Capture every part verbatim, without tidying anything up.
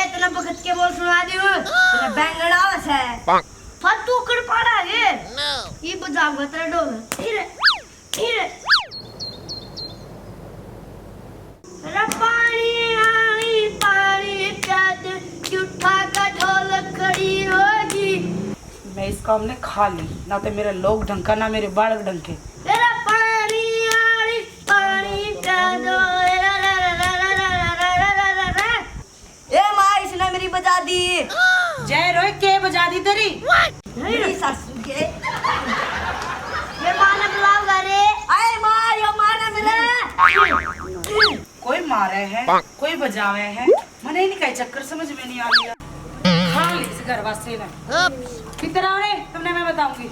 इतना बखत के बोल सुना दियो, तेरा बैंगन आवे से। पर तू कड़ पाड़ा है? ये बजाऊंगा तेरा ढोल। फिर, फिर। तेरा पानी आनी, पानी प्याद, झूठा का ढोल खड़ी होगी। मैं इस काम ने खा ली, ना तो मेरे लोग ढंग का, ना मेरे बालक ढंग के। तेरा पानी आनी, पानी प्याद। ए माँ, इसने मेरी बजा दी। जय रोए, के बजा दी तेरी? मेरी सासू के। ये माँ ने बुलाओगा रे। आए माँ, यो माँ ने मिले। कोई मारे है, कोई बजावे है, मने इनका ही चक्कर समझ में नहीं आ रहा। खा ली इस घर वासी ने। किधर आओ रे, तुमने मैं बताऊंगी।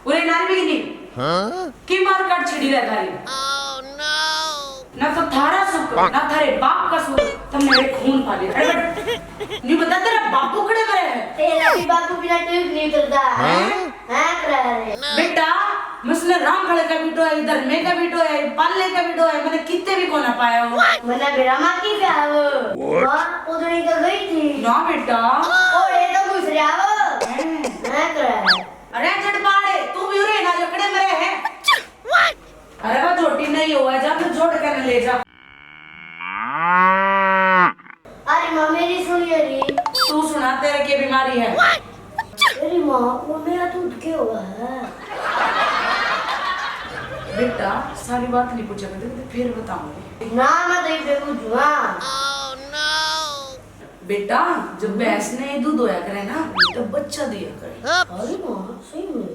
उरे नारी बिगनी। हाँ? की मार काट छिड़ी रह थारी। ना तो थारा सुख, ना थारे बाप का सुख, तुमने मेरे खून पा लिया। अरे बट, न्यू बता, तेरा बापू कड़े मरे है? तेरा भी बापू बिना ट्यूब नहीं चलता। हाँ? हाँ, करा रे। बेटा, मैं उसने रामफल का भी टोया, धर्मे का भी टोया, पाले का भी टोया, मैंने कितने भी कोना पाया हो। मैंने बेरा माँ की क्या हो? माँ उधड़ी तो गई थी। ना बेटा। ओए तो घुस रहा हो। हैं? हाँ, करा रे। अरे झटपाड़े, तू भी उरे ना जकड़े मरे है। अरे वो झोटी नहीं हुआ, जा फिर जोड़ के न ले जा। अरे माँ, मेरी सुनिए री। तू सुना, तेरे के बीमारी है? अरे माँ, वो मेरा दूध के हुआ है? बेटा, सारी बात नहीं पूछा करते, तो फिर बताऊंगी। ना, मैं तो ये बुझुआ। बेटा, जब भैंस ने दूध होया करे ना, तो बच्चा दिया करे। अरे माँ, सही में?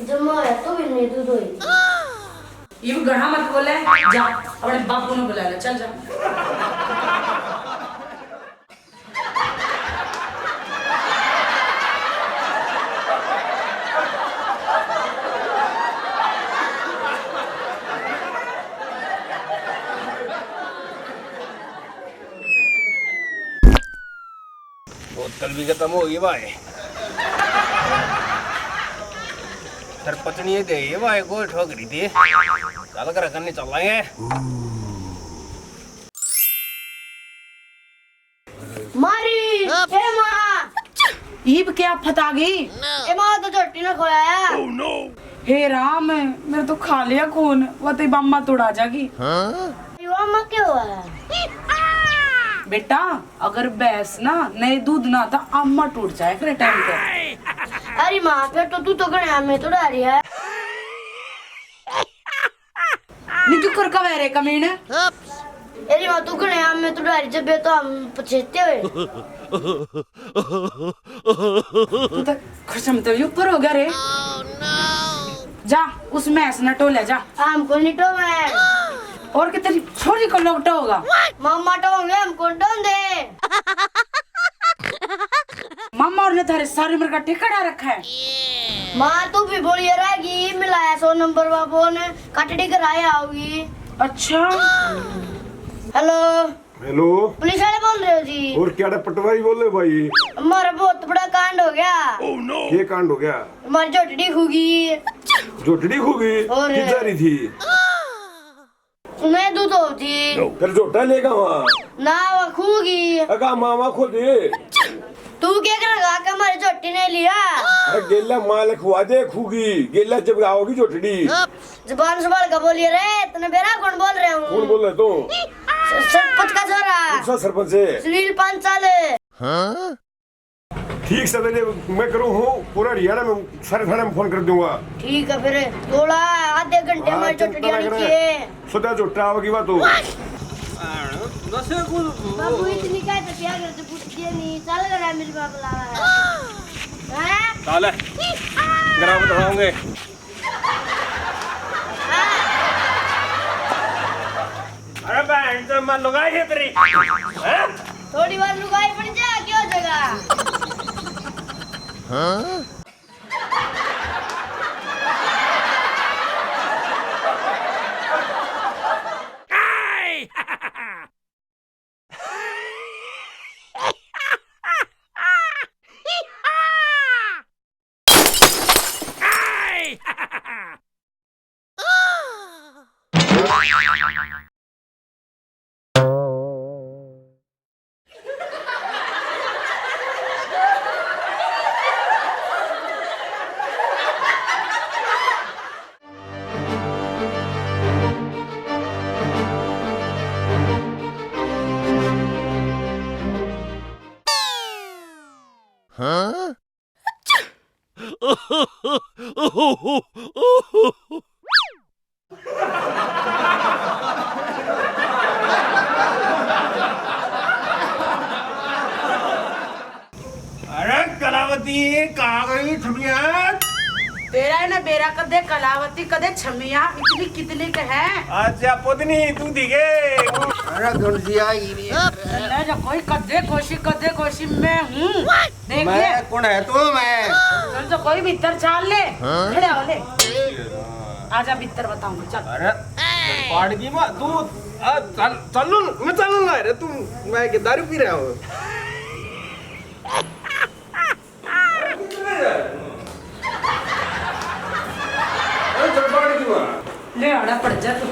जब मैं होया तो भी नहीं दूध होई। इब घणा मत बोले, जा अपने बापू ने बुला ले, चल जा। बोतल भी खत्म हो गई भाई। सरपंचनी दे ये भाई, गोल ठोक रही थी। चल कर करने चलेंगे। मारी, हे माँ। ईब क्या आफत आ गई? ए माँ, तो झोटी ना खोया है। हे राम, मेरे तो खा लिया खून, वो तो बाम्मा तोड़ा जागी। यो अम्मा क्या हुआ है? बेटा, अगर भैंस ना नए दूध ना, तो अम्मा टूट जाए करे टाइम पे। अरे माँ, फिर तो तू तो घणे हमें तोड़ा रही है। नी क्यों कर कवे रे कमीने? अरे माँ, तू घणे हमें तोड़ा रही, जब ये तो हम पछेते हुए। तू तो खसम तो ऊपर हो गया रे। जा, उस भैंस ने टोले जा। हमको नहीं टोवे। और कितनी छोरी को लोग टोगा? मामा टोंगे, हमको टोंदे। मामा और ने थारे सारी उम्र का ठेका डा रखा है। माँ, तू भी बोलिए रहेगी, मिलाया सौ नंबर बाबू ने, कटड़ी कराए आओगी। अच्छा। हेलो। हेलो। पुलिस वाले बोल रहे हो जी? और क्या रे, पटवारी बोल रहे भाई? हमारा बहुत बड़ा कांड हो गया। ये कांड हो गया? हमारी झोटड़ी खो गई। झोटड़ी खो गई? और किधर ही थी? मैं दूध हो जी। फिर झोटा लेगा वहाँ? ना, वो खो गई। अगा मामा खो दे। तू क्या करेगा कि हमारी झोटी नहीं लिया? अरे गेला माल खुआ दे, खो गई। गेला जब आओगी झोटड़ी। जबान संभाल के बोलिए रे, तने बेरा कौन बोल रहे हूँ? कौन बोल रहे तू? स-, सरपंच का छोरा। कौन सा सरपंच है? सुनील पांचाल। हाँ? ठीक से पहले मैं करूँ हूँ, पूरा हरियाणा में सारे थाने में फोन कर दूंगा। ठीक है फिर, थोड़ा आधे घंटे हाँ, में चिंता चटड़िया ना करे। नीचे। सदा जो ट्राव की बात हो। दसे को बाबू इतनी क्या तो क्या करते, पूछिए नहीं, चल रहा मेरे बाप लावा है। हैं? चल, ग्राम दिखाओगे। अरे बहन से मैं लुगाई है तेरी। हैं? थोड़ी बार लुगाई बन जा, क्या हो जाएगा? हाँ? हाँ? अरे कलावती, कहाँ गई छमिया? तेरा है ना बेरा, कदे कलावती, कदे छमिया, इतनी कितनी क है? अच्छा, पुतनी, तू दिखे। अरे गुंजिया ही नहीं। अरे जो कोई कदे खुशी, कदे खुशी मैं हूँ। देख ले। मैं कौन है तू? मैं चल तो कोई भीतर चाल ले। हाँ? खड़ा हो ले। आजा, भीतर बताऊंगी, चल। अरे पाड़ की माँ, तू आ, चल, चल, मैं चल ना रे, तू, मैं के दारू पी रहा हूँ। अरे चल पाड़ की माँ। ले आड़ा पड़ जा तू।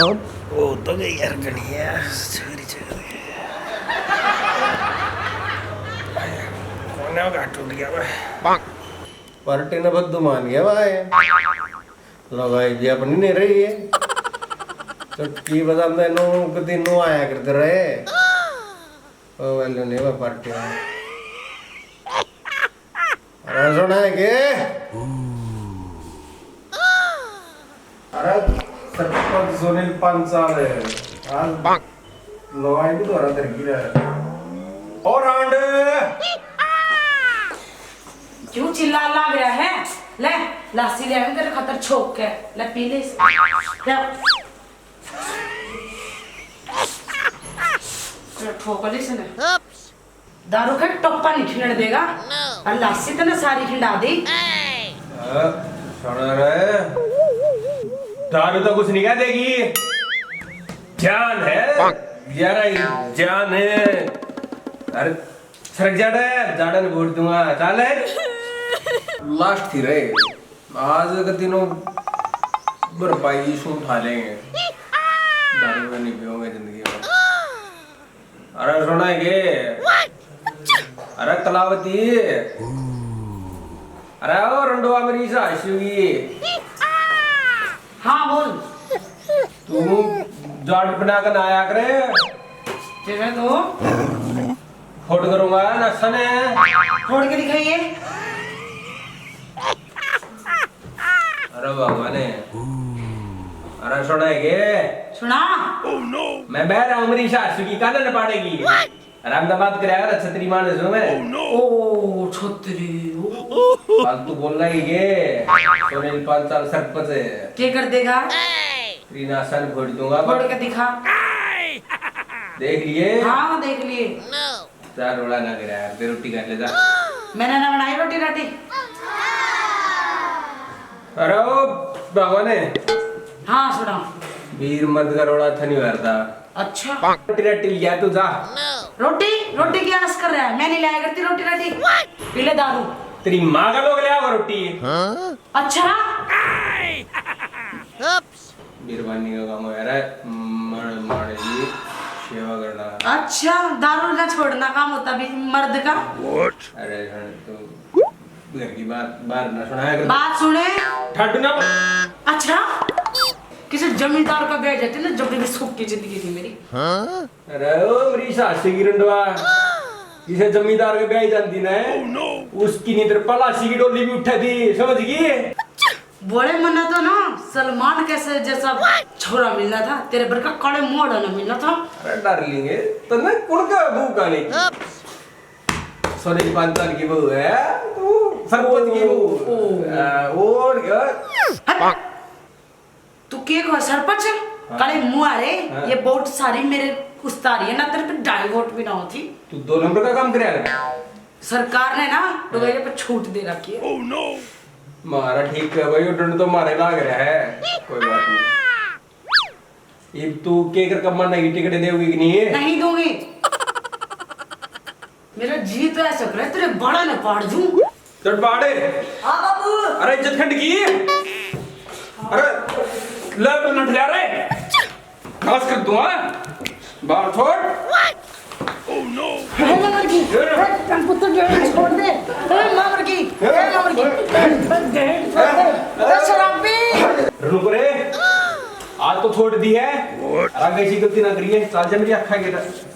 अब वो तो गई यार, गलिया छोरी छोरी। कोने का टूट गया भाई। पार्टी ने बद्दू मान गया भाई। लुगाई भी अपनी नहीं रही है। चुटकी बजाते नू कदी नू आया करते रहे। ओ वाले नहीं, वो पार्टी में। अरे सुना है के? अरे सरपंच सुनील पांचाल है। आज लुगाई भी तो रहा तेरे की रहा। और आंडे। क्यों चिल्ला लाग रहा है? ले, लासी ले आऊं तेरे खातर छोक के। ले, पी ले इसे। ले। ले, ठोक ले इसने। दारू का टप्पा नहीं खिंडन देगा। और लासी तने सारी खिंडा दी। हाँ, सुना रहे। दारू तो कुछ नहीं कह देगी। जान है। यार, जान है। अरे सरक जाड़ा, जाड़ा ने वोट दूंगा, चल। लास्ट थी रे, आज के दिनों भरपाई सू उठा लेंगे, दारू में नहीं पियोगे जिंदगी में। अरे सुना है के? अरे कलावती, अरे ओ रंडवा मेरी सासू की। हाँ बोल। तू जाट बना के ना आया करे। तेरे तो फोड़ करूंगा ना सने। फोड़ के दिखाइए। अरे भगवान है। अरे सुना है के? सुना। मैं बह रहा हूँ, मेरी सासू की कानन पाड़ेगी। आराम दा बात करे यार, छतरी मार दे मैं। ओ, छतरी, ओ। फालतू बोल रहा है ये। सोने की पाँच साल सरपंच है। के कर देगा? तेरी नासन फोड़ दूंगा। फोड़ के दिखा। देख लिए? हाँ, देख लिए। जा रोला ना करे यार, दे रोटी खा ले जा। मैंने ना बनाई रोटी राटी। अरे ओ बाबा ने। हाँ, सुना। वीर मर्द का रोला था नहीं भरता। अच्छा। रोटी राटी लिया तू जा। रोटी? रोटी की आस कर रहा है? मैं नहीं लाया करती रोटी राटी। पी ले दारू। तेरी माँ का लोग ले आओ रोटी। अच्छा। मेहरबानी का काम हो यार, मर-, मारे की सेवा करना। अच्छा, दारू ना छोड़ना काम होता भी मर्द का? अरे सुन, तू घर की बात बाहर ना सुनाया कर। बात सुने। ठाडू ना। अच्छा, किसी जमींदार का ब्याह जाते ना, जब भी सुख की जिंदगी थी मेरी। अरे ओ मेरी सास की रंडवा, किसी जमींदार के ब्याह जाती ना, उसकी नींद पलासी की डोली भी उठा थी, समझ गई? बड़े मन्ना तो ना सलमान कैसे जैसा छोरा मिलना था, तेरे बर का काले मुंह वाला ना मिलना था। अरे डार्लिंग, तन्ने कुण का बहू गाने की? सोने की पाँच साल की बहू है तू, सरपंच की बहू। ओ, ओ। आ, और क्या? हट। तू के को सरपंच? हाँ। काले मुंह आ रे, हाँ। ये वोट सारी मेरे उस्तारी है ना, तेरे पे ढाई वोट भी ना होती। तू दो नंबर का काम करे। सरकार ने ना डोगरे पे छूट दे रखी है। मारा ठीक है भाई, वो डंड तो मारे लाग रहा है। कोई बात नहीं। इब तू के कर कमाने की टिकट देगी कि नहीं? नहीं दूंगी। मेरा जी तो ऐसा करे तेरे बाड़ा ने पाड़ दूं। चट पाड़े। हाँ बाबू। अरे इज्जत खंड की। अरे, ले तो नट लिया रे। नाश कर दूं, हाँ? बाल छोड़। Oh no! हे माँ मर गई। हे, कम पुत्र, छोड़ दे। हे माँ मर गई। हे माँ मर गई। छोड़ दे। अरे शराबी। रुक रे। आज तो छोड़ दी है। और आगे ऐसी गलती ना करिए। चल जा मेरी अक्खा के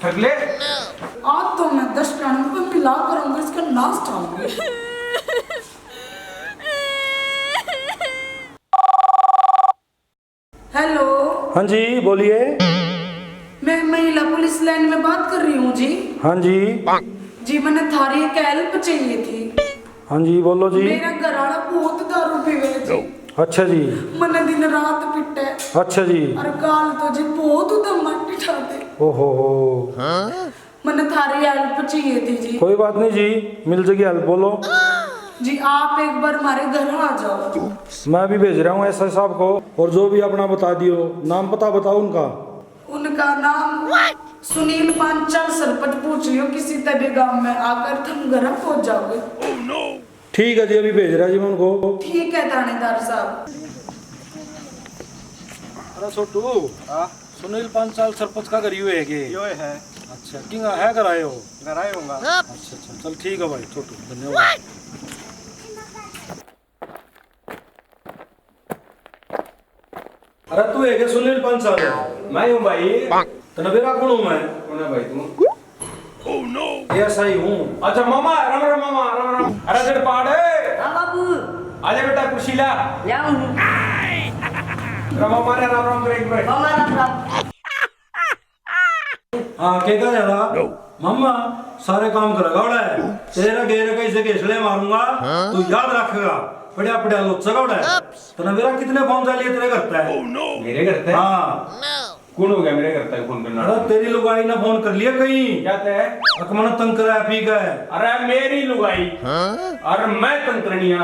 ठग ले। आज तो मैं दस टन को मिला करूंगा, इसका नाश ठाऊंगा। हेलो। हाँ जी, बोलिए। मैं महिला पुलिस लाइन में बात कर रही हूँ जी। हाँ जी। जी, मैंने थारी एक हेल्प चाहिए थी। हाँ जी, बोलो जी। मेरा घर वाला बहुत दारू पीवे जी। अच्छा जी। मने दिन रात पिटे। अच्छा जी। और काल तो जी बहुत उधम माटी ठा दे। ओहो हो। मने थारी हेल्प चाहिए थी जी। कोई बात नहीं जी, मिल जाएगी हेल्प, बोलो। जी, आप एक बार हमारे घर आ जाओ। मैं अभी भेज रहा हूँ एसआई साहब को, और जो भी अपना बता दियो, नाम पता बताओ उनका। उनका नाम सुनील पांचाल सरपंच, पूछ लियो किसी तभी गांव में आकर थम घर पहुंच जाओगे। ठीक है जी, अभी भेज रहा जी मैं उनको। ठीक है थानेदार साहब। अरे छोटू, हाँ? सुनील पांचाल सरपंच का घर यो है के? यो है। अच्छा, किंगा है घर आए हो? घर आए होगा। अच्छा, अच्छा, चल ठीक है भाई छोटू, धन्यवाद। अरे तू है के सुनील पांचाल? मैं हूँ भाई। तने बेरा कौन हूँ मैं? कौन है भाई तू? एसआई हूँ। अच्छा मामा, राम राम मामा, राम राम। अरे जड़ पाड़े। हाँ बाबू। आजा बेटा, कुर्सी ला। ले आऊँ। राम मामा ने राम राम करे एक बार। मामा राम राम। हाँ, के कह रहा? मामा, सारे काम करेगा उड़े। तेरा गेर कैसे घेसले मारूंगा, तू याद रखेगा। पड़ा पड़ा लोचा उड़े। तने मेरा कितने फोन चालिए तेरे घर पे? मेरे घर पे? हाँ। कौन हो गया मेरे घर तक फोन करना? अरे तेरी लुगाई ने फोन कर लिया कहीं? क्या तय? अक मने तंग कराया पी के। अरे मेरी लुगाई? अरे मैं तंग करनिया?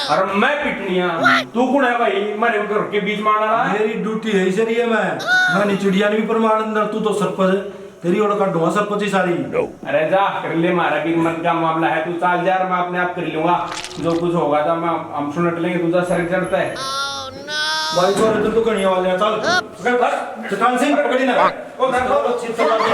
अरे मैं पिटनिया? तू कौन है भाई मेरे घर के बीच में आने वाला? मेरी ड्यूटी है इसे लिए मैं। मैं नहीं चिड़िया नहीं प्रमाण अंदर, तू तो सरपंच, तेरी ओड़ काटूंगा सरपंच ही सारी। अरे जा कर ले, मारा भी मत का मामला है, तू चाल जा, मैं अपने आप कर लूंगा। जो कुछ होगा था मैं, हम सुनट लेंगे, तू जा सर चढ़ता है। भाई छोरे, तू तो घणिया वाले चल। पकड़, पकड़। शैतान सिंह, पकड़ी ना। ओ, मैं तो अच्छी तरह से